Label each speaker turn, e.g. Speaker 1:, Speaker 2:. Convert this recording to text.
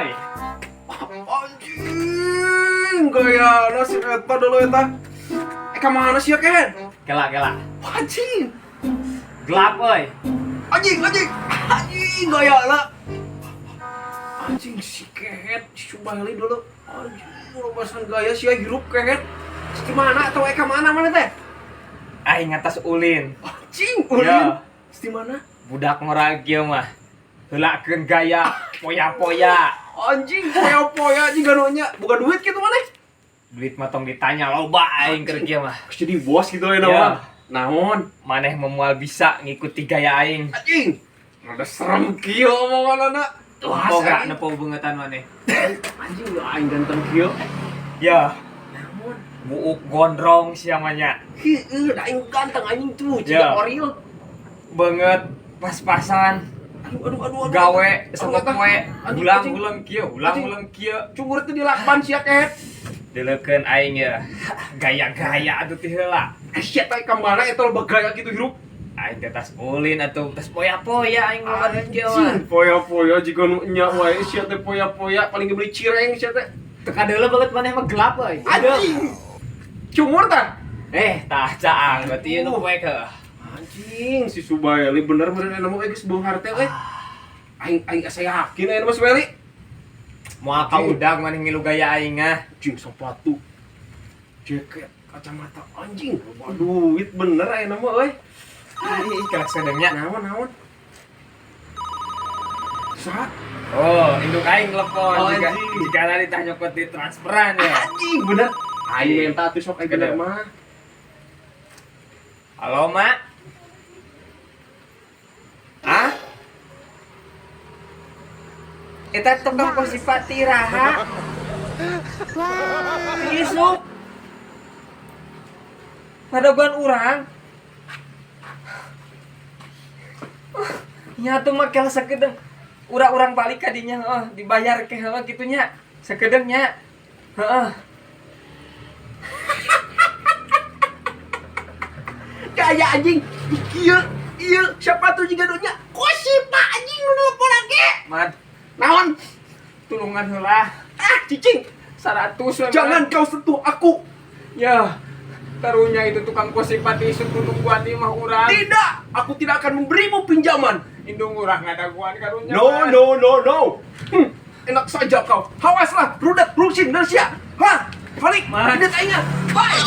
Speaker 1: Euy.
Speaker 2: Anjing, gaya si eta dulu eta. Eh, ka mana sih ya, Ken?
Speaker 1: Kela kela.
Speaker 2: Anjing.
Speaker 1: Gelap euy.
Speaker 2: Anjing, anjing. Anjing, gaya lah. Anjing si Kehet, si Subaeli dulu. Anjing, lobasan gaya sih hirup Kehet. Di mana atau ka mana mana teh?
Speaker 1: Aing atas ulin.
Speaker 2: Anjing, ulin.
Speaker 1: Ya.
Speaker 2: Di mana?
Speaker 1: Budak ngora kieu mah. Heulakeun gaya poya-poya.
Speaker 2: Anjing, poya-poya anjing ganonya. Bukan duit gitu mana?
Speaker 1: Duit mah tong ditanya loba aing keur kieu mah.
Speaker 2: Jadi bos gitu ya
Speaker 1: Ya.
Speaker 2: nama. Naon?
Speaker 1: Maneh moal bisa ngikuti gaya aing.
Speaker 2: Anjing. Rada serem kieu omonganana. Wah,
Speaker 1: Boga
Speaker 2: anjing.
Speaker 1: nepo beungetan maneh.
Speaker 2: Anjing aing ganteng kieu.
Speaker 1: Ya,
Speaker 2: Naon?
Speaker 1: buuk gondrong sia mah nya.
Speaker 2: Heueuh, da aing ganteng anjing tuh,
Speaker 1: Ya.
Speaker 2: jiga oril.
Speaker 1: Beungeut pas-pasan.
Speaker 2: Aduh, aduh, aduh, aduh.
Speaker 1: Gawe
Speaker 2: Aduh,
Speaker 1: sama
Speaker 2: eta.
Speaker 1: poe
Speaker 2: Anjing,
Speaker 1: ulang-ulang kieu, ulang-ulang kieu.
Speaker 2: Cungur teh dilakban sia Kehet.
Speaker 1: Dileukeun aing ya. Gaya-gaya atuh ti heula.
Speaker 2: Eh, sia teh ka mana eta loba gaya gitu hirup.
Speaker 1: Aing teh tas ulin atuh tas poya-poya aing loba duit kieu mah.
Speaker 2: Anjing, poya-poya jiga nu nya wae sia teh poya-poya paling beli cireng sia teh.
Speaker 1: Teu kadeuleu banget maneh mah gelap euy.
Speaker 2: Anjing. Cungur tah.
Speaker 1: Eh, tah caang berarti ieu nu poek heuh.
Speaker 2: Anjing, si Subaeli bener bener aya mah geus beunghar teh euy. Aing aing asa yakin aya mah Subaeli.
Speaker 1: Moal ka udag maneh ngilu gaya aing ah.
Speaker 2: Anjing sepatu, jaket, kacamata anjing, loba duit bener aya mah euy.
Speaker 1: Ih, kelak sedengnya.
Speaker 2: Naon naon? Saha?
Speaker 1: Oh, induk aing telepon
Speaker 2: Oh,
Speaker 1: jika
Speaker 2: anjing.
Speaker 1: jika tadi tah nyokot di transferan ya.
Speaker 2: Anjing bener. Aing minta atuh sok aing bener
Speaker 1: Bener.
Speaker 2: mah.
Speaker 1: Halo, Mak. Ah? Eta tukang kosipati raha. Isuk. Ngadaguan urang. Nya tuh mah kel sakedeung. Urang-urang balik ka dinya heuh, dibayar ke heuh kitu nya. Sakedeung nya. Heeh.
Speaker 2: Gaya anjing. Ieu ieu siapa tuh jiga dunya? Kosipa anjing nu nelpon lagi.
Speaker 1: Mad,
Speaker 2: Naon?
Speaker 1: tulungan heula.
Speaker 2: Ah, cicing.
Speaker 1: 100 we,
Speaker 2: Jangan
Speaker 1: Mad.
Speaker 2: kau sentuh aku.
Speaker 1: Ya, karunya itu tukang kosipati isuk nu nungguan di mah urang.
Speaker 2: Tidak, aku tidak akan memberimu pinjaman.
Speaker 1: Indung urang ngadaguan karunya.
Speaker 2: No,
Speaker 1: Mad.
Speaker 2: no, no, no. Enak saja kau. Hawaslah, rudat, rusin, dan sia. Hah? Balik,
Speaker 1: Mad.
Speaker 2: Rudat aingnya. Bye.